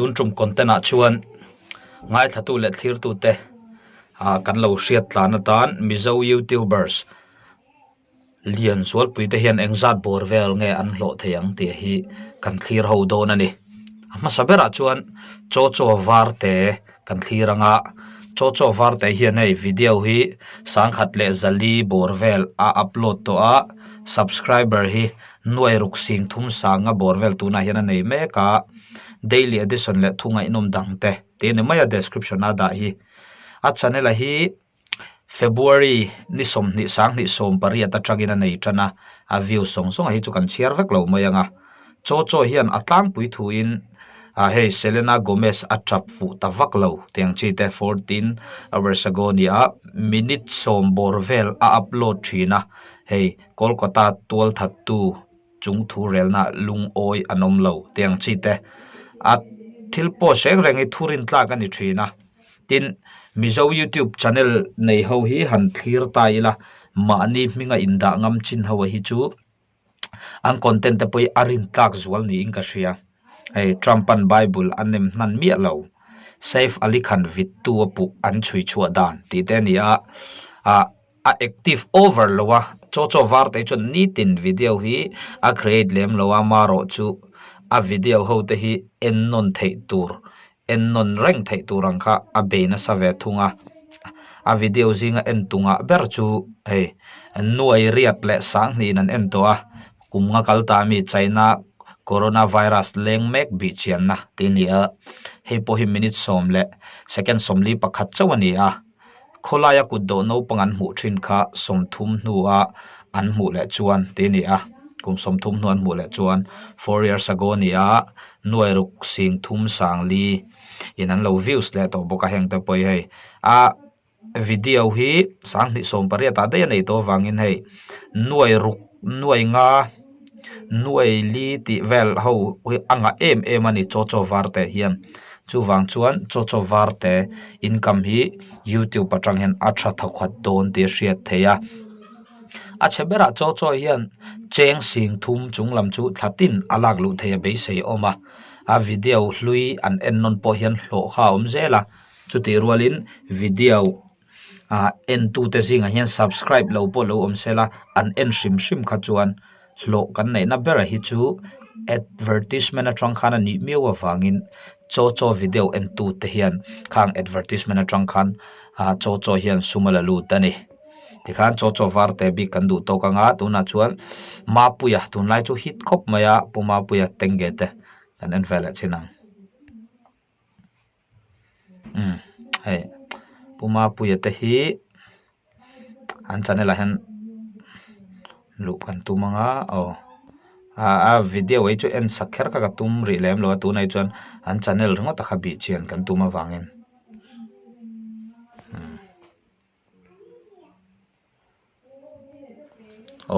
Tun tum content ah chuan ngaithlatu leh thlirtu te ah kan lo hriat tlan atan Mizo youtubers lian zualpui te hian engzat bawr vel nge an hlawh thei ang tih hi kan thlir ho dawn a ni. A hmasa berah chuan chaw chaw var te kan thlir anga chaw chaw var te hian hei video hi sangkhat leh zali bawr vel a upload tawh a subscriber hi nuai ruk sing thum sanga bawr vel tunah hian a nei mek a daily edition leh thu ngaihnawm dang te tih a ni mai a description a dah hi a channel a hi. February ni 20 sanghnih 18 atangin a nei tan a, a view sawng sawng a hi chu kan chhiar vek lo mai ang a. Chaw chaw hian a tlangpui thuin ah hei Selena Gomez a tap fuh ta vak lo tiang chi te 14 hours ago ni a minute sawm bawr vel a upload thin a, hei Kolkata tualthattu chung thu relna lungawi an awm lo tiang chi te a thil post reng reng hi thurin tlak a ni thin a. Tin, Mizo YouTube channel nei ho hi han thlir ta ila, mahni hminga indah ngam chin ho hi chu an content te pawh hi a rin tlak zual niin ka hria. Hei Trump-a'n Bible a nem hnan miah lo, Saif Ali Khan vittu a puh an chhui chhuah dan tih te a ni a, ah a active over lo a, chaw chaw var te hi chuan nitin video hi a create lem lo a, marawh chu a video ho te hi en nawn theih tur en nawn reng theih tur ang kha a bei nasa ve thung a, a video zinga en tungah ber chu hei nuai riat leh sanghnihin an en tawh a, kum nga kal ta ami China corona virus leng mek bih chianna tih a ni a, hei pawh hi minute sawm leh second 41 chauh a ni a. Khawlaia kut dawh naupang an hmuh thin kha 30 hnua an hmuh leh chuan tih a ni a, kum 30 hnu an hmuh leh chuan four years ago a ni a, nuai ruk sing thum sang li in an lo views leh tawh bawk a heng te pawh hi hei a video hi 2018 ah daih a neih tawh avangin hei nuai ruk nuai nga nuai li tih vel ho hi a ngah em em a ni chaw chaw var te hian chuvang chuan chaw chaw var te income hi youtube atang hian a tha thawkhat dawn tih a hriat theih a a chhe berah chaw chaw hian cheng sing thum chung lam chu thla tin a lak luh theih a beisei a awm a a video hlui an en nawn pawh hian hlawh kha a awm zel a chutih rualin video. ah en tute zingah hian subscribe lo pawh lo awm sela an en hrim hrim kha chuan hlawh kan neihna berah hi chu advertisement atang khan a nih miau avangin chaw chaw video en tute hian khang advertisement atang khan ah chaw chaw hian sum a la lut a ni tikhan chaw chaw var te bik kan duh tawk anga tunah chuan Mapuia tunlai chu hit khawp mai a Pu Mapuia tenge te kan en vel leh chin ang. Umm hei Pu Mapuia te hi an channel ah hian luh kan tum ang a aw a video hi chu en sak kher kha ka tum rih lem lo a tunah hi chuan an channel ringawt a kha bih chian kan tum avangin.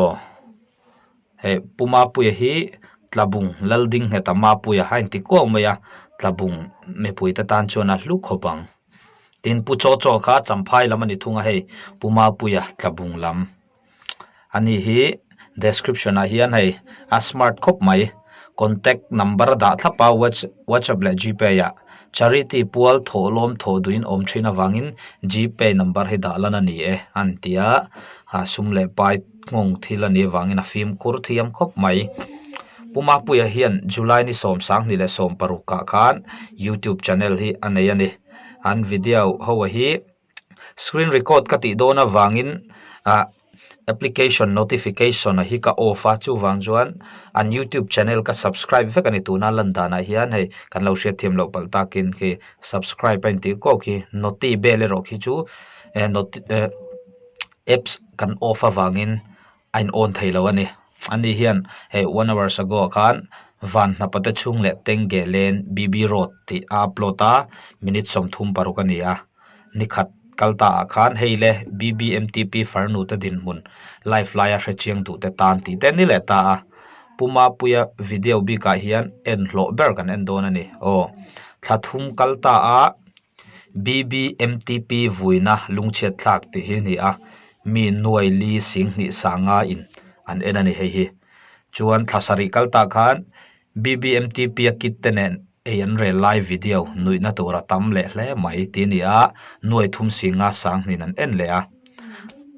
Aw hei Pu Mapuia hi Tlabung Laldingngheta Mapuia a inti kuau mai a Tlabung mipui te tan chuan a hlu khawp ang tin Pu Chaw Chaw kha Champhai lam a ni thung a hei Pu Mapuia Tlabung lam. Ani hi description ah hian hei a smart khawp mai contact number a dah thlap a whatsapp leh gpay ah charity pual thawhlawm thawh duhin awm thin avangin gpay number hi dah lan a ni e a ni ti a ah sum leh pai nghawng thil a nih avangin a fimkhur thiam khawp mai. Pu Mapuia hian July ni 2016 ah khan youtube channel hi a nei a ni an video ho hi. Screen record ka tih dawn avangin ah application notification a hi ka off a chuvang chuan an youtube channel ka subscribe vek a ni tuna lan danah hian hei kan lo hriat thiam loh palh takin khi subscribe a intih kuau khi noti bel erawh khi chu eh noti eh apps kan off avangin a in on thei lo a ni ani hian hei one hours ago ah khan van hnapa te chhung leh tengge lane B_B road tih a upload a minute 36 a ni a. Nikhat kal ta ah khan hei le BBMTP farnu te dinhmun live laia hre chiang duh te tan tih te ni leh ta a. Pu Mapuia video bikah hian en hlawh ber kan en dawn a ni. Aw thla thum kal ta a BBMTP vuina lungchhiat thlak tih hi a ni a, mi nuai li sing hnih sanga in an en a ni hei hi. Chuan thla sarih kal ta khan BBMTP a kit te nen. Ei an rel lai video nuihna tur a tam leh hle mai tih a ni a, nuai thum singa sanghnin an en leh a.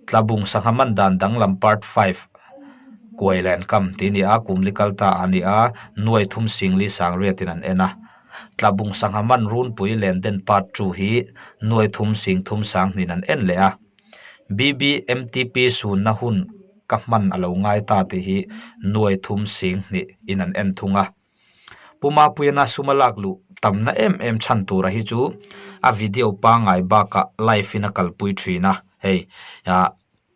Tlabung sangha man dan danglam part 5 kuai leh an kam tih a ni a, kum li kal ta a ni a, nuai thum singli sang riatin an en a. Tlabung sangha man runpui len den part 2 hi nuai thum sing thum sanghnin an en leh a. BBMTP sunna hun ka hman a lo ngai ta tih hi nuai thum sing hnih in an en thung a. Pu Mapuiana sum a lak luh tamna em em chhan tura hi chu a video pangngai bakah live in a kalpui thin a, hei ah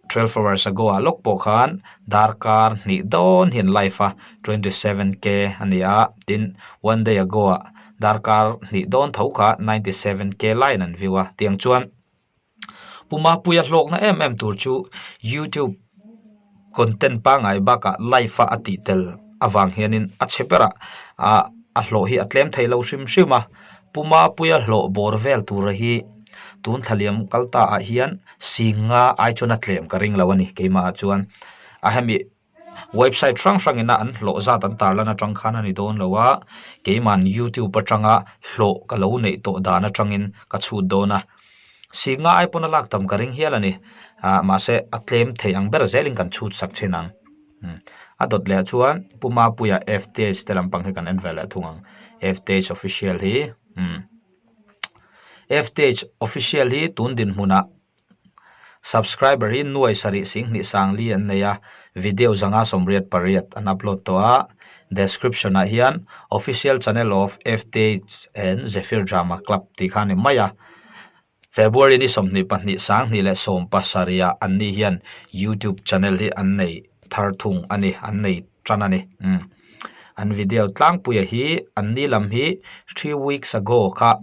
12 hours ago ah lawk pawh khan darkar hnih dawn hian live a 27k a ni a, tin one day ago ah darkar hnih dawn tho kha 97k laiin an view a, tiang chuan. Pu Mapuia hlawkna em em tur chu youtube content pangngai bakah live a a tih tel avang hianin a chhe berah ah a hlawh hi a tlem thei lo hrim hrim a, Pu Mapuia hlawh bawr vel tura hi tun thla liam kal ta ah hian singa ai chuan a tlem ka ring lo a ni keimah ah chuan a hemi. Website hrang hrang ina an hlawh zat an tarlan atang khan a ni dawn lo a, keiman YouTube atanga hlawh ka lo neih tawh dan atangin ka chhut dawn a. Singa ai pawn a lak tam ka ring hial a ni. Ah mahse a tlem thei ang ber zelin kan chhut sak thin ang. A dawt leh ah chuan Pu Mapuia FTH te lampang hi kan en ve leh thung ang. FTH official hi umm FTH official hi tun dinhmunah Subscriber hi nuai sarih singhnih sangli an nei a, video zanga 88 an upload tawh a, description ah hian Official Channel of FTH and Zephyr Drama Club tih kha a ni mai a. February ni 22 2017 ah anni hian YouTube channel hi an nei thar thung a ni, an nei tan a ni. Umm an video tlangpuia hi anni lam hi three weeks ago kha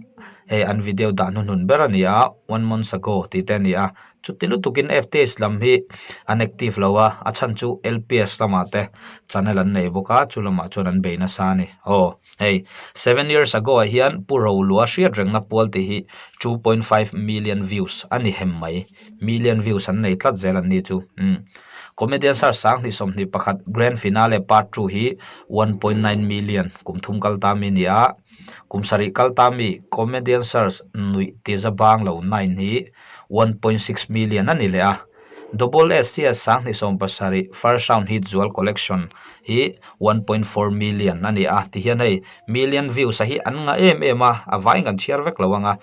hei an video dah hnuhnun ber a ni a one month ago tih te a ni a chuti lutukin F_T_H lam hi an active lo a a chhan chu L_P_S lamah te channel an nei bawk a chu lamah chuan an bei nasa a ni aw hei seven years ago ah hian pu Rolua hriat rengna pual tih hi 2.5 million views a ni hem mai. Million views an nei tlat zel an ni chu. Umm. Comedian Search 2021 Grand Finale Part 2 hi 1.9 million kum thum kal ta mi ni a. Kum sarih kal ta mi Comedian Search nuih tiza bang lo 9 hi 1.6 million a ni leh a. Double SCS 2017 First Round Hit Zual Collection hi 1.4 million a ni a. Tihian hei million views a hi an ngah em em a, a vaiin kan chhiar vek lo ang a.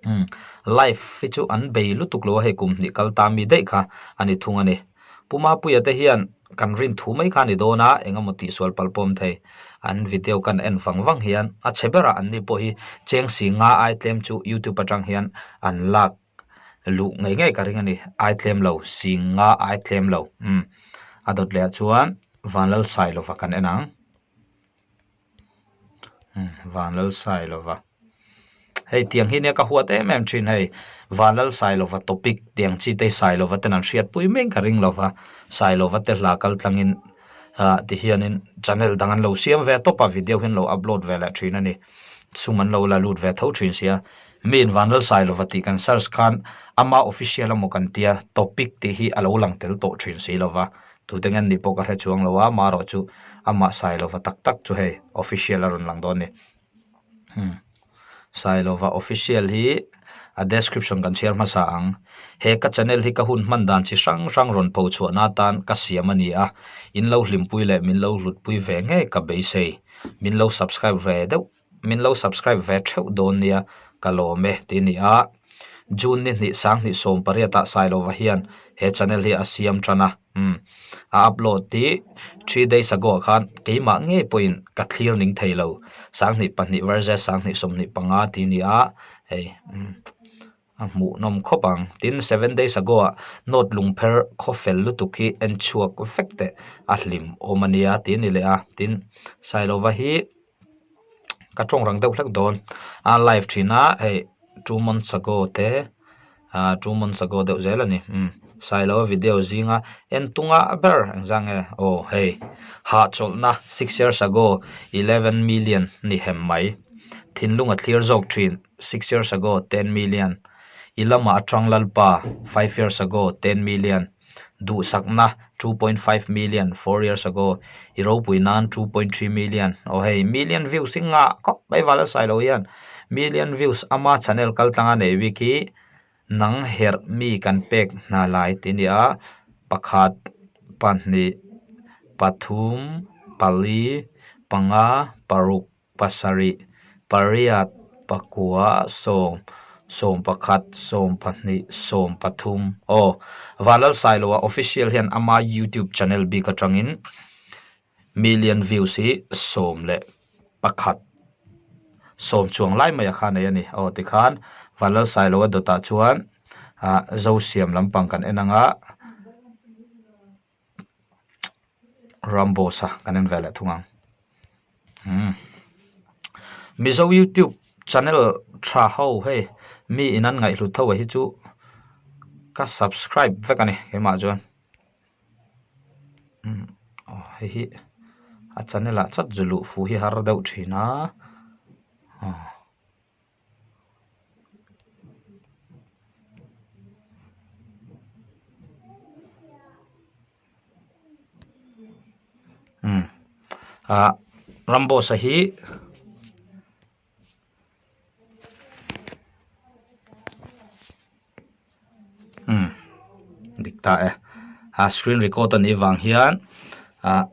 Umm life hi chu an bei lutuk lo a hei kum hnih kal ta mi daih kha a ni thung a ni. Pu Mapuia te hian kan rin thu mai kha a ni dawn a, eng emaw tihsual palh pawh a awm thei. An video kan en vang vang hian a chhe berah an ni pawh hi cheng si nga ai tlem chu youtube atang hian an lak luh ngei ngei ka ring a ni. Ai tlem lo, si nga ai tlem lo. Umm a dawt leh ah chuan Vanlalsailova kan en ang. Vanlalsailova hei tiang hi nia ka huat em em thin hei Vanlalsailova topic tiang chi te Sailova ten an hriatpui mek ka ring lova Sailova te hla kal tlangin ah ti hianin channel dang an lo siam ve tawp a video hi an lo upload ve leh thin a ni sum an lo la lut ve tho thin sia mi in Vanlalsailova tih kan search khan ama official emaw kan tia topic tih hi a lo lang tel tawh thin si lova. Tute nge nih pawh ka hre chuang lo a, marawh chu amah Sailova tak tak chu hei official a rawn lang dawn a ni. Hmm. Sailova official hi a description kan chhiar hmasa ang. He ka channel hi ka hun hman dan chi hrang hrang rawn pho chhuahna atan ka siam a ni a, in lo hlimpui leh min lo hlutpui ve ngei ka beisei. Min lo subscribe ve deuh min lo subscribe ve theuh dawn nia ka lawm e tih a ni a, June ni hnih 2018 ah Sailova hian he channel hi a siam tan a, umm a upload hi three days ago ah khan keimah ngei pawhin ka thlir ning thei lo 2002 versus 2025 tih a ni a hei umm a hmuhnawm khawp ang tin seven days ago ah note lungpher khaw fel lutuk hi en chhuak vek teh a hlim awm a nia tih a ni leh a tin Sailova hi. Ka tawng rang deuh hlek dawn a live thin a hei two months ago te ah two months ago deuh zel a ni umm Sailo video zinga en tunga ber engzah nge aw hei hahchawlhna six years ago eleven million ni hem mai thinlung a thlir zawk thin six years ago ten million i lamah atang lalpa five years ago ten million. Duhsakna 2.5 million 4 years ago i ropui nan 2.3 million aw hei million views hi ngah khawp mai Vanlalsailo hian million views ama channel kal tlanga nei bik hi nang herh mi kan pek hna lai tih a ni a pakhat pahnih pathum pali panga paruk. pasarih, pariat, pakua, sawm, sawmpakhat, sawmpahnih, sawmpathum aw Vanlalsailoa official hian ama youtube channel bik atangin million views hi 11 sawm chuang lai mai a kha nei a ni aw tikhan Vanlalsailoa dawtah chuan ah Zosiam lampang kan en anga. Ramboss a kan en ve leh thung ang umm Mizo youtube channel tha ho hei mi in an ngaihhlut ho hi chu ka subscribe vek a ni keimah chuan umm aw hei hi a channel ah chat zu luh fuh hi har deuh thin a aw. Umm ah Ramboss a hi umm dik ta e ah screen record a nih vang hian ah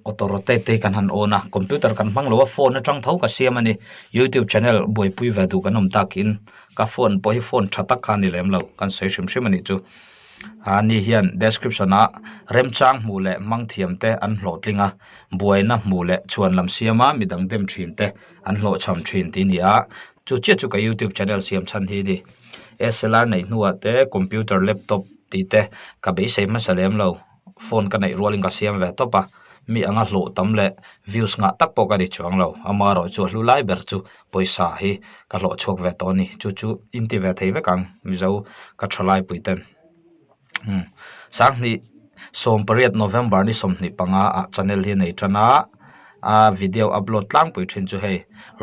auto rotate te hi kan han on a computer kan hmang lo a phone atang tho ka siam a ni youtube channel buaipui ve duh kan awm takin ka phone pawh hi phone tha tak kha a ni lem lo kan sawi hrim hrim a nih chu ah ni hian description ah remchang hmuh leh hmang thiam te an hlawhtling a buaina hmuh leh chhuan lam siam a midang dem thin te an hlawhchham thin tih a ni a chu chiah chu ka youtube channel siam chhan hi a ni. SLR neih hnuah te computer laptop tih te ka beisei hmasa lem lo phone ka neih rualin ka siam ve tawp a mi anga hlawh tam leh views ngah tak pawh ka ni chuang lo amaherawh chu a hlu lai ber chu pawisa hi ka hlawh chhuak ve tawh a ni chu chu in ti ve thei vek ang mizo ka tha lai pui ten. Umm sanghnih 18 November ni 25 ah channel hi a nei tan a a video upload tlangpui thin chu hei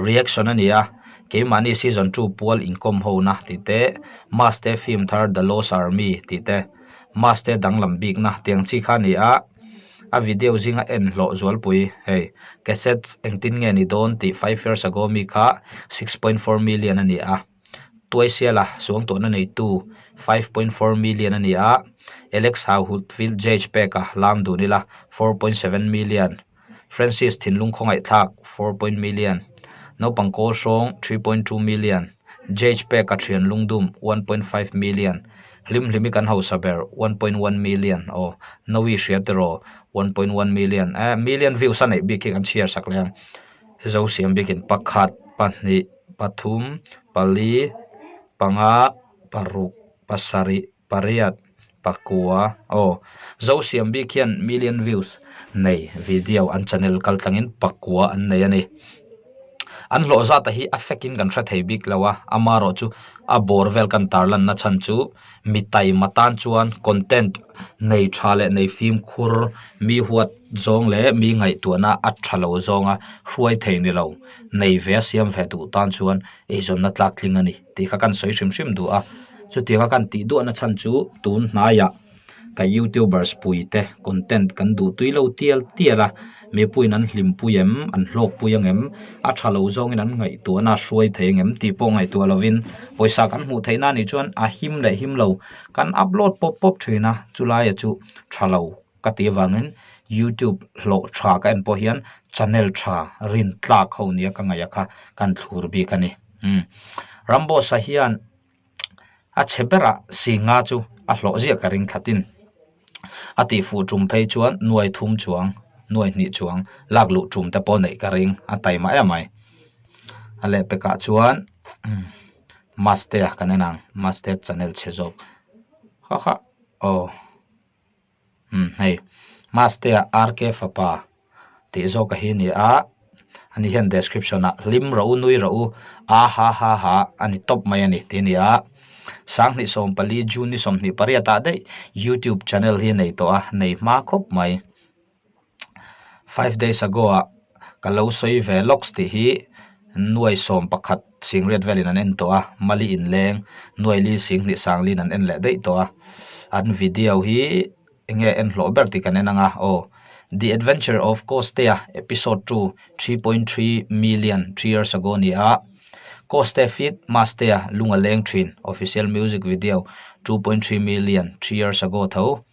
reaction a ni a keimahni season 2 pual inkawm ho na tih te maste film thar the lost army tih te maste danglam bikna tiang chi kha a ni a a video zinga en hlawh zualpui hei cassettes engtin nge ni dawn tih 5 years ago mi kha 6.4 million a ni a. Tuaisiala suangtuahna neitu 5.4 million a ni a, Alex Hauhut Field Judge peka lam dun ila 4.7 million, Francis Thinlung Khawngaihthlak 4. Million, Naupang Kawl Hrawng 3.2 million, Judge peka Thian Lungdum 1.5 million, Hlimhlimi kan hausa ber 1.1 million aw Noe hria tiraw 1.1 million eh million views a neih bik hi kan chhiar sak leh ang Zosiam bikin pakhat pahnih. pathum, pali, panga, paruk, pasarih, pariat, pakua aw Zosiam bik hian million views nei video an channel kal tlangin pakua an nei a ni. An hlawh zat a hi a fact in kan hre thei bik lo a, amaherawh chu a bawr vel kan tarlanna chhan chu mi taima tan chuan content nei tha leh nei fimkhur mi huat zawng leh mi ngaihtuahna a tha lo zawnga hruai thei ni lo nei ve a siam ve duh tan chuan eizawnna tlak tling a ni tih kha kan sawi hrim hrim duh a chutianga kan tih duahna chhan chu tun hnaiah ka youtubers pui te content kan duh tui lo tial tial a mipuiin an hlimpui em an hlawkpui ang em a tha lo zawngin an ngaihtuahna a hruai thei ang em tih pawh ngaihtuah lovin pawisa kan hmuh theihna anih chuan a him leh him lo kan upload pawp pawp thin a chulaia chu tha lo ka tih avangin youtube hlawh tha ka en pawh hian channel tha rin tlak ho nia ka ngaih a kha kan thlur bik a ni umm Ramboss-a hian a chhe berah Singha chu a hlawh ziah ka ring thlatin a tih fuh tum phei chuan nuai thum chuang nuai hnih chuang lak luh tum te pawh neih ka ring a taima em mai a lehpekah chuan Mastea kan en ang Mastea channel chhe zawk kha kha aw. Umm hei Mastea RK fapa tih zawk a hi a ni a ani hian description ah hlim rawh u nui rawh u a ha ha ha a ni tawp mai a ni tih a ni a sanghnih 14 June ni 28 ah daih youtube channel hi a nei tawh a nei hma khawp mai. Five days ago ah ka lo sawi ve lawks tih hi nuai 11 singriat velin an en tawh a mali inleng nuai li singhnih sanglin an en leh daih tawh a an video hi. Enge en hlawh ber tih kan en ang a, aw. The Adventure of Costea episode 2, 3.3 million 3 years ago ni a. Coste feat Mastea lung a leng thin, official music video, 2.3 million 3 years ago tho.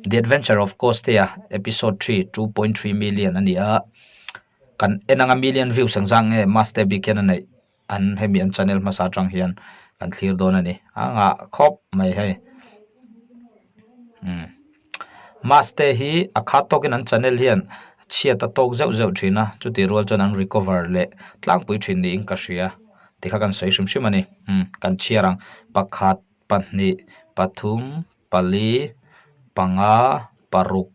The Adventure of Costea episode 3, 2.3 million a ni a. Kan en anga million views engzah nge Mastea bik hian a neih? An hemi an channel hmasa atang hian kan thlir dawn a ni. A ngah khawp mai hei. Umm. Maste hi a khat tawkin an channel hian chhiat a tawk zeuh zeuh thin a, chutih rual chuan an recover leh tlangpui thin niin ka hria. Tikha kan sawi hrim hrim a ni. Umm kan chhiar ang. Pakhat, pahnih, pathum, pali, panga, paruk,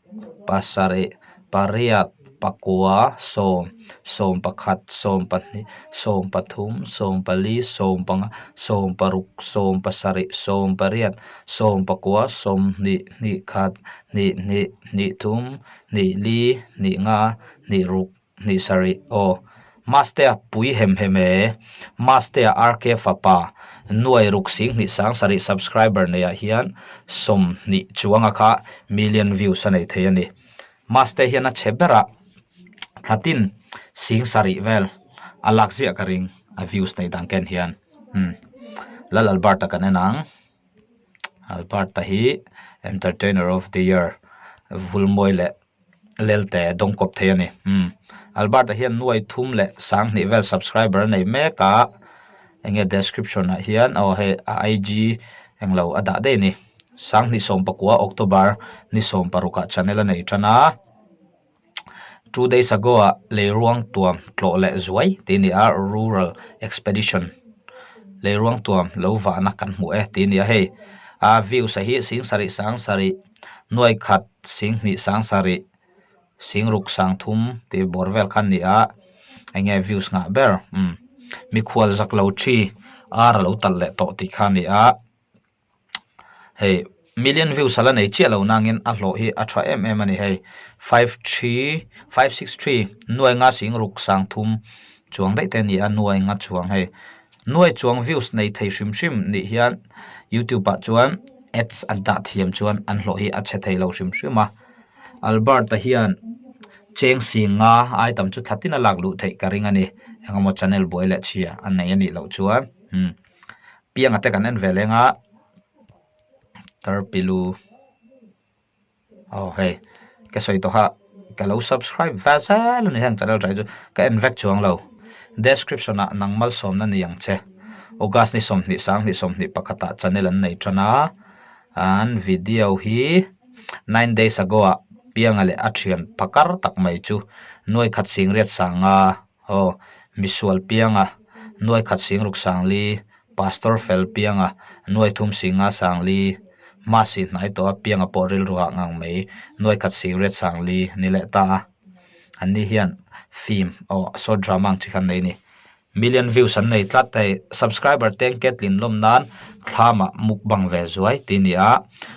pasarih, pariat, pakua, sawm, sawmpakhat, sawmpahnih, sawmpathum, sawmpali, sawmpanga, sawmparuk, sawmpasarih, sawmpariat, sawmpakua, sawmhnih, hnihkhat, hnihhnih, hnihthum, hnihli, hnihnga, hnihruk. Hnih sarih aw. Mastea pui hem hem e. Mastea RK fapa nuai ruk sing hnih sang sarih subscriber nei ah hian 20 chuanga kha million views a nei thei a ni. Mastea hian a chhe berah thlatin sing sarih vel a lak ziah ka ring a views nei dan ken hian. Umm Lal Alberta kan en ang. Alberta hi entertainer of the year vulmawi leh Lelte dawng kawp thei a ni. Umm Albert-a hian nuai thum leh 2000 vel subscriber a nei mek a, enge description ah hian aw hei a IG englo a dah daih a ni. 2019 October ni 16 ah channel a nei tan a, two days ago ah leiruang tuam tlawh leh zuai tih a ni a, rural expedition leiruang tuam lo vahna kan hmu e tih a ni a hei a views a hi 7 7 nuai khat. 20 sarih 60 30 tih bawr vel kha a ni a eng nge views nghah ber umm mikhual zak lo thi ar a lo talh leh tawh tih kha a ni a hei million views a la nei chiah lo nangin a hlawh hi a tha em em a ni hei 5 3 5 6 3 nuai nga 60 30 chuang daih te a ni a nuai nga chuang hei. Nuai chuang views nei thei hrim hrim nih hian youtube ah chuan ads an dah thiam chuan an hlawh hi a chhe thei lo hrim hrim a Albert-a hian cheng sing nga ai tam chu thla tin a lak luh theih ka ring a ni engemaw channel buai leh chhia a nei a nih loh chuan umm pianga te kan en ve leng a tarpilu. Aw hei ka sawi tawh a ka lo subscribe ve zel a ni heng channel tah hi chu ka en vek chuang lo description ah nang malsawmna ni ang che August ni 20 sang 21 pakhat ah channel an nei tan a an video hi 9 days ago ah pianga leh a thian phakar tak mai chu nuai khat sing riat sanga aw misual pianga nuai khat sing ruk sang li Pastor fel pianga nuai thum singa sang li hma si hnai tawh a pianga pawh rilru ah ngang mai nuai khat sing riat sang li ni leh ta a an ni hian film aw short drama ang chi khan nei a ni million views an nei tlat hei subscriber te an ketlin lawm nan thlam ah mukbang ve zuai tih a ni a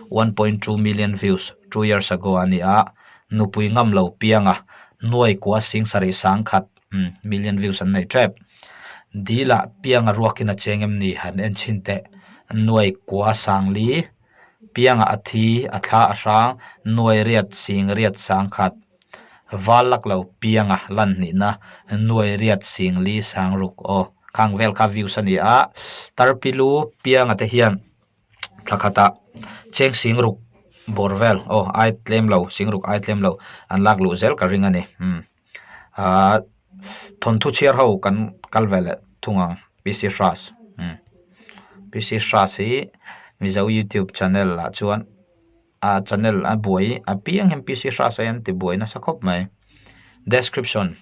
1.2 million views 2 years ago a ni a nupui ngam lo pianga nuai kua sing sarih sang khat. Umm million views an nei tep. Dil ah pianga ruakin a cheng em ni han en chhin teh. Nuai kua sang li, pianga a thi, a thla a hrang, nuai riat sing riat sang khat. Val lak lo pianga lan hnihna nuai riat sing li sang ruk aw khang vel kha views a ni a. Tarpilu pianga te hian thla khatah cheng sing ruk bawr vel aw ai tlem lo sing ruk ai tlem lo an lak luh zel ka ring a ni umm. Ahh thawnthu chhiar ho kan kal ve leh thung ang PC Hras umm PC Hras hi Mizo youtube channel ah chuan a channel a buai a piang hian PC Hras hi an ti buai nasa khawp mai description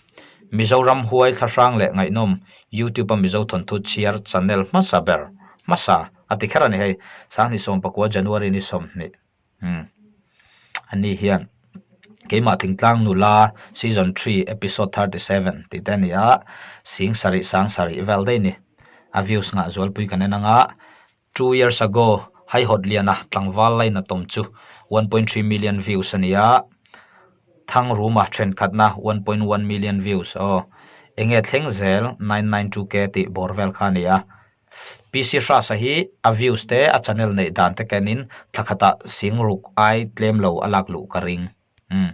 Mizoram huai thla hrang leh ngaihnawm youtube a Mizo thawnthu chhiar channel hmasa ber hmasa a ti kher a ni hei 2019 January ni 20. Umm ani hian keimah thingtlang nula season 3 episode 37 tih te a ni a sing sarih sang sarih vel daih a ni a views nghah zualpui kan en anga 2 years ago haihawt liana tlangval line a tawm chu 1.3 million views a ni a Thangruma thenkhatna 1.1 million views aw enge thleng zel 992k tih bawr vel kha a ni a. PC Hrasa hi a views te a channel neih dan te kenin thla khatah sing ruk ai tlem lo a lak luh ka ring. Umm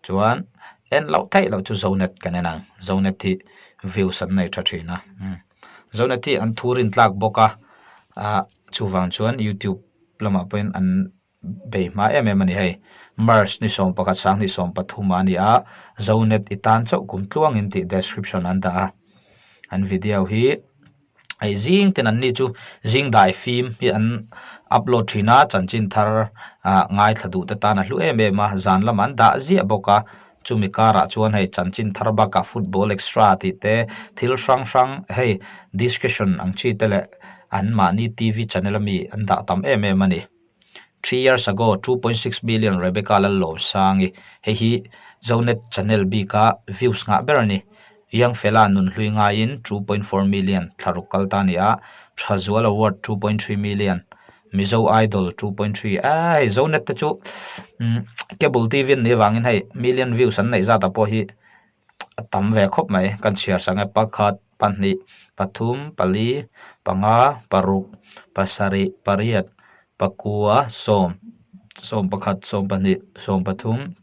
chuan en loh theih loh chu Zonet kan en ang Zonet hi views an nei tha thin a umm Zonet hi an thu rin tlak bawk a ah chuvang chuan youtube lamah pawhin an bei hma em em a ni hei March ni 11 sanghnih 13 a ni a Zonet i tan chauh kum tluangin tih description an dah a an video hi. Hei zing ten an ni chu zing dai fim hi an upload thin a chanchin thar ah ngaithla duh te tan a hlu em em a zan lamah an dah ziah bawk a chumi karah chuan hei chanchin thar bakah football extra tih te thil hrang hrang hei discussion ang chi te leh an mahni T V channel ami an dah tam em em a ni. Three years ago, 2.6 million Rebecca Lallawmsangi, hei hi Zonet channel bika views ngah ber a ni. Young Fella nunhlui ngaiin 2.4 million thlaruk kal ta a ni a, Thazual Award 2.3 million, Mizo Idol 2.3 aa hei Zonet te chu cable TV an nih avangin hei million views an neih zatah pawh hi a tam ve khawp mai kan chhiar sak nge pakhat pahnih pathum pali panga paruk pasarih pariat pakua sawm sawm pakhat sawm pahnih sawm pathum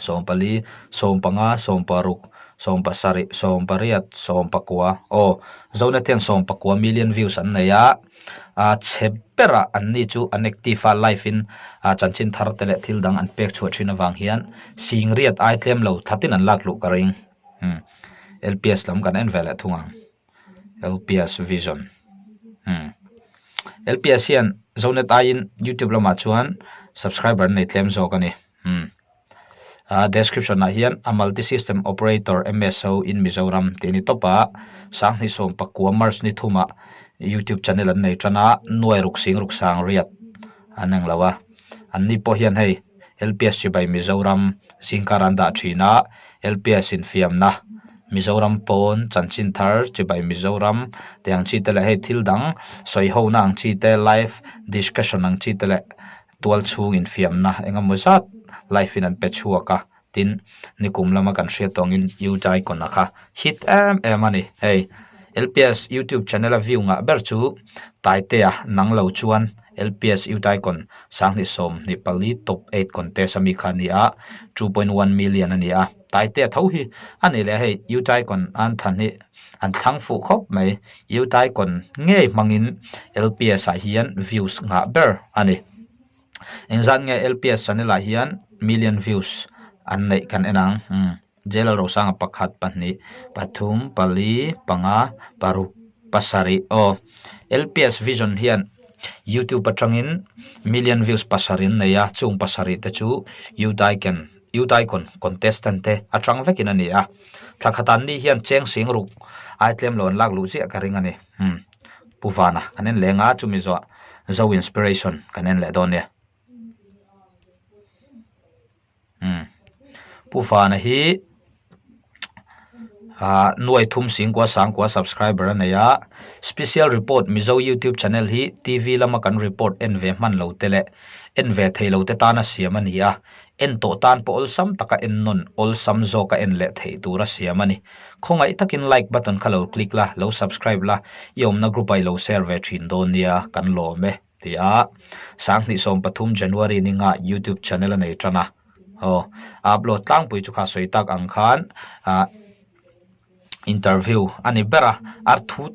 sawm pali sawm panga sawm paruk sawm pasarih sawm pariat sawm pakua aw Zonet hian sawm pakua million views an nei a. A chhe berah an ni chu an active a live in ah chanchin thar te leh thil dang an pek chhuah thin avang hian sing riat ai tlem lo thatin an lak luh ka ring umm L P S lam kan en ve leh thung ang L P S vision umm L P S hian zonet aiin youtube lamah chuan subscriber an nei tlem zawk a ni umm. A description ah hian a multi system operator M S O in Mizoram tih a ni tawp a sanghnih sawm pakua March ni thumah youtube channel an nei tan a nuai ruk sing ruk sang riat an eng lo a an ni pawh hian hei L P S chibai Mizoram zingkar an dah thin a L P S infiamna Mizoram pawn chanchin thar chibai Mizoram tih ang chi te leh hei thil dang sawi ho na ang chi te live discussion ang chi te leh. Tual chhung infiamna eng emaw zat live in an pe chhuak a, tin nikum lama kan hriat tawh angin U Daikon-a kha hit em em a ni. Hei L P S YouTube channel a view ngah ber chu Taitea nang lo chuan L P S U Daikon sanghnih 24 top eight contest ami kha a ni a, 2.1 million a ni a. Taitea tho hi a ni leh hei U Daikon an thlan hi an thlang fuh khawp mai. U Daikon ngei hmangin L P S ah hian views ngah ber a ni. Engzat nge L P S channel ah hian million views an neih kan en ang. Umm J L Rosanga pakhat pahnih pathum pali panga paruk pasarih aw L P S vision hian youtube atangin million views pasarih an nei a chung pasarih te chu U Daikon U Daikon contestant te atang vekin a ni a thla khat an nih hian cheng sing ruk ai tlem lo an lak luh chiah ka ring a ni umm Pu Vana kan en leng a chumi zawh Zo Inspiration kan en leh dawn nia umm Pu Vana hi ah nuai thum singkua sangkua subscriber a nei a special report Mizo YouTube channel hi T_V lama kan report en ve hman lo te leh en ve thei lo te tana siam a ni a en tawh tan pawh awlsam taka en nawn awlsam zawka en leh theih tura siam a ni khawngaih takin like button kha lo click la lo subscribe la i awmna group ah i lo share ve thin dawn nia kan lawm e. Ti a, 2023 January ni nga YouTube channel a nei tan a, aw a upload tlangpui chu kha sawi tak ang khan ah interview a ni ber a, a thu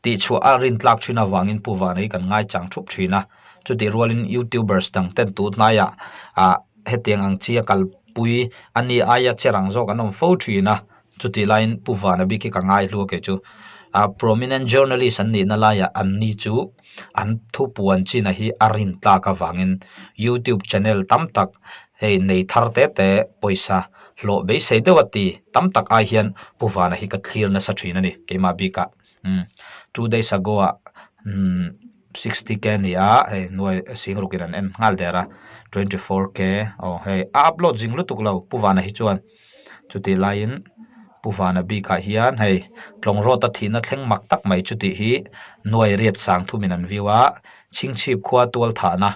tih chhuah a rin tlak thin avangin Pu Vana hi kan ngaichang thup thin a, chutih rualin YouTubers dang ten tun hnaiah ah hetiang ang chi a kalpui a ni aia che rang zawk an awm fo thin a. Chutih laiin Pu Vana bik hi ka ngai hlu a kei chu. A prominent journalist an nihna laiah an ni chu an thupuan china hi a rin tlak avangin YouTube channel tam tak hei nei thar te te pawisa hlawh beisei deuh a ti tam tak ai hian Pu Vana hi ka thlir nasa thin a ni keimah bikah. Umm two days ago ah umm 60k a ni a hei nuai sing rukin an en nghal der a 24k aw hei a upload zing lutuk lo Pu Vana hi chuan. Chutih laiin Pu Vana bikah hian hei tlawng rawt a thihna thleng mak tak mai chutih hi nuai riat sang thumin an view a, Chhingchhip khua tual thahna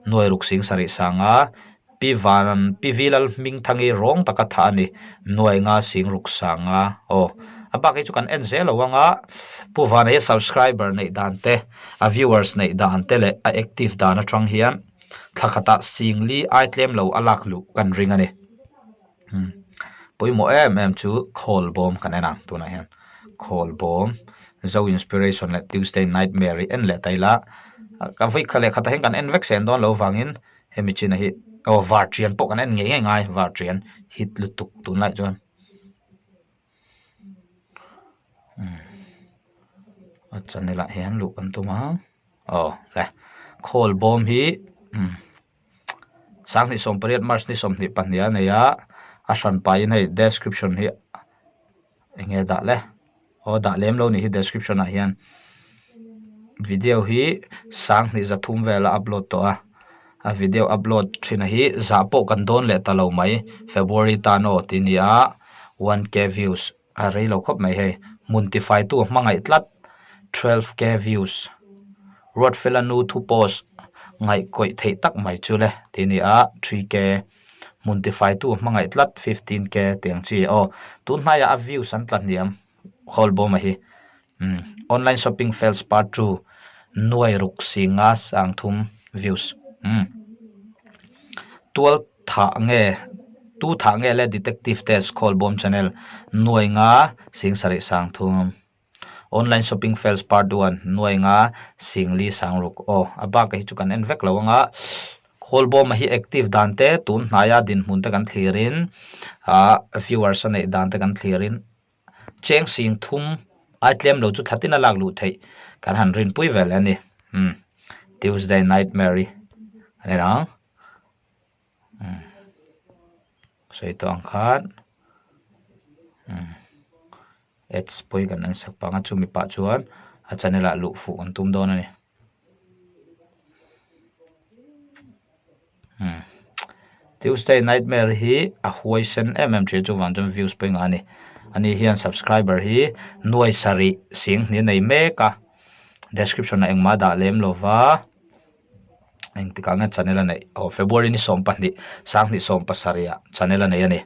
nuai ruk sing sarih sanga Pi Van Pi Vilal Hmingthangi rawng taka thah a ni, nuai nga sing ruk sanga aw. A bak hi chu kan en zel lo ang a, Pu Vana hi subscriber neih dan te, a viewers neih dan te leh a active dan atang hian thla khatah singli ai tlem lo a lak luh kan ring a ni. Pawimawh em em chu khawl bawm kan en ang tunah hian khawl bawm Zo Inspiration leh Tuesday Nightmare hi en leh ta ila ka vawi khat leh khatah hian kan en vek sen dawn lo vangin hemi chin ah hi aw varṭian pawh kan en ngei ngei ngai varṭian hit lutuk tunlai chuan a channel ah hian luh kan tum ang aw le khawl bawm hi. 28 March ni 22 a nei a, a hran pahin hei description hi eng nge dah le aw dah lem lo nih hi description ah hian video hi 2300 vel a upload tawh a, a video upload thin hi zah pawh kan dawn leh ta lo mai February tan aw tih a ni a 1k views. A rei lo khawp mai hei. Hmun tifaitu a hmangaih tlat. 12k views. Ruatfela nu thu post ngaihkawih theih tak mai chu le tih a ni a, 3k. Hmun tifaitu a hmangaih tlat 15k tih ang chi aw. Tun hnaiah a views an tla hniam Khawlbawma hi. Umm online shopping fails part 2 nuai ruk singa sangthum views. Umm tual thah nge tu thah nge le detective test Khawlbawm channel nuai nga sing sarih sangthum online shopping fails part 1 nuai nga sing li sangruk aw a bak hi chu kan en vek lo anga Khawlbawma hi active dan te tun hnaia dinhmun te kan thlir in ah viewers a neih dan te kan thlir in Cheng sing thum ai tlem lo chu thla tin a lak luh theih kan han rinpui ve leh a ni. Umm Tuesday Nightmare-i a ni ang. Umm sawi tawh ang khan umm ads pawhin kan en sak pang a chumi pah chuan a channel ah luh fuh kan tum dawn a ni. Tuesday Nightmare hi a huai sen em em thin chuvang chuan views pawh engah a ni ani hian subscriber hi nuai sarih sing hnih a nei mek a description ah engmah a dah lem lova engtikah nge channel a neih aw February ni 12 2017 ah channel a nei a ni.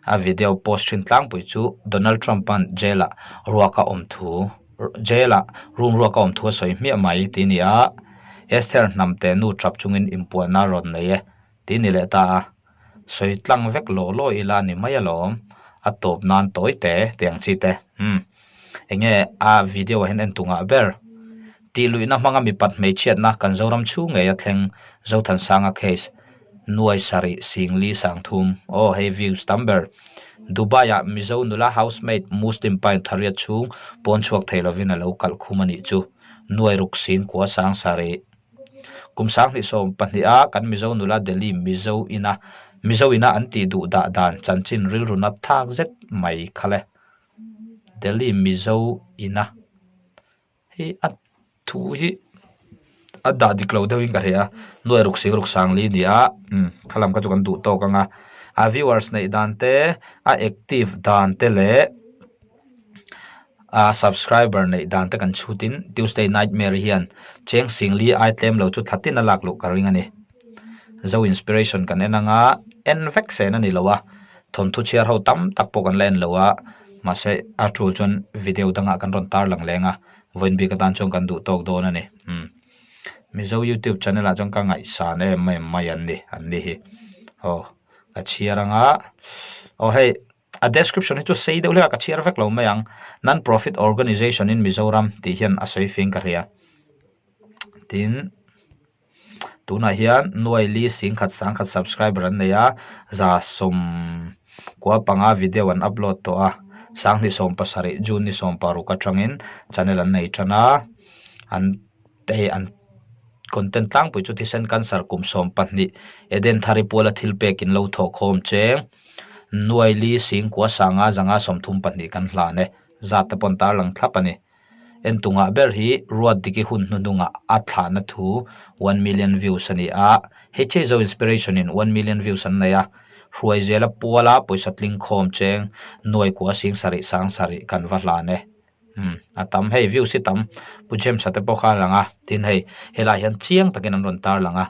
A video post thin tlangpui chu Donald Trump an jail ah ruak a awm thu jail ah room ruak a awm thu a sawi hmiah mai tih a ni a, Esther hnamte nu tap chungin inpuanna a rawn nei e tih a ni leh ta a, sawi tlang vek law law ila a ni mai alawm, a tawp nan tawi te tih ang chi te umm. Enge a video ah hian en tu ngah ber tih luihna hmanga mipat hmeichhiatna kan Zoram chhung ngei a thleng Zothansanga case nuai sarih singli sangthum aw hei views tam ber Dubai ah Mizo nula housemaid Muslim pain thariat chhung pawn chhuak thei lovin a lo kalh khum a nih chu nuai ruk sing kua sang sarih kum 2022 a kan Mizo nula Delhi Mizo ina Mizo ina an tih duh dah dan chanchin rilru nat thak zet mai kha le. Delhi Mizo ina hei a thu hi a dah dik lo deuhin ka hria a nuai ruk sing ruk sang li a ni a umm khalam kha chu kan duh tawk ang a a viewers neih dan te a active dan te leh a subscriber neih dan te kan chhut in Tuesday Nightmare hian cheng sing li ai tlem lo chu thla tin a lak luh ka ring a ni. Zo inspiration kan en anga en vek sen a ni lo a thawnthu chhiar ho tam tak pawh kan la en lo a mahse a tul chuan video dangah kan rawn tar lang leng a vawiin bik atan chuan kan duh tawk dawn a ni umm Mizo youtube channel ah chuan ka ngaihsan em em mai an ni an ni hi aw ka chhiar anga aw hei a description hi chu sei deuh hlek a ka chhiar vek lo mai ang non profit organization in Mizoram tih hian a sawi fing ka hria tin. Tunah hian nuai li singkhat sangkhat subscriber an nei a, 195 video an upload tawh a, 2017 June ni 16 atangin channel an nei tan a, an hei an content tlangpui chu thisen cancer kum 12 Eden Thari puala thil pek in lo thawh khawm cheng nuai li singkua sanga zanga 32 kan hlan e, zat te pawh an tarlang thlap a ni. Entungah ber hi Ruatdiki hun hnuhnungah a thlahna thu 1 million views a ni a, hei Zo Inspiration in 1 million views an nei a, Hruaizela puala pawisa tling khawm cheng nuai kua sing sarih sang sarih kan va hlan e. Umm a tam hei views hi tam Pu James a te pawh kha a lang a tin hei helaiah hian chiang takin an rawn tar lang a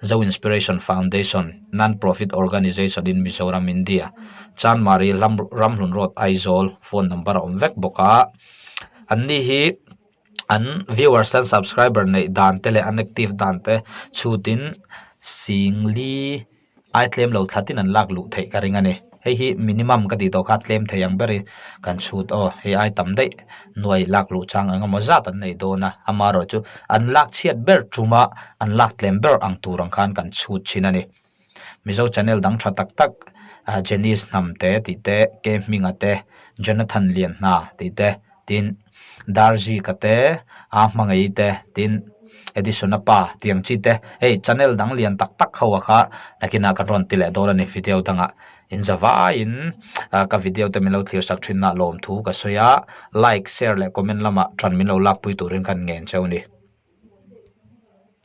Zo Inspiration Foundation Non Profit Organization in Mizoram India Chanmari Ramhlun Road Aizawl phone number a awm vek bawk a an ni hi an viewers an subscriber neih dan te leh an active dan te chhutin singli ai tlem lo thlatin an lak luh theih ka ring a ni. Hei hi minimum ka tih tawh kha tlem thei ang ber i kan chhut aw hei ai tam daih nuai lak luh chang eng emaw zat an nei dawn a amaherawh chu an lak chhiat ber tuma an lak tlem ber ang tur ang khan kan chhut thin a ni. Mizo channel dang tha tak tak Jenice hnam te tih te Ke Hminga te Jonathan Lianhna tih te tin Darzika te a hmangaih te tin Edison-a pa tih ang chi te hei channel dang lian tak tak ho a kha nakinah ka rawn ti leh dawn a ni video dangah in za vaiin ka video te min lo thlir sak thin a lawmthu ka sawi a like share leh comment lamah tan min lo lakpui turin ka ngen cheu a ni.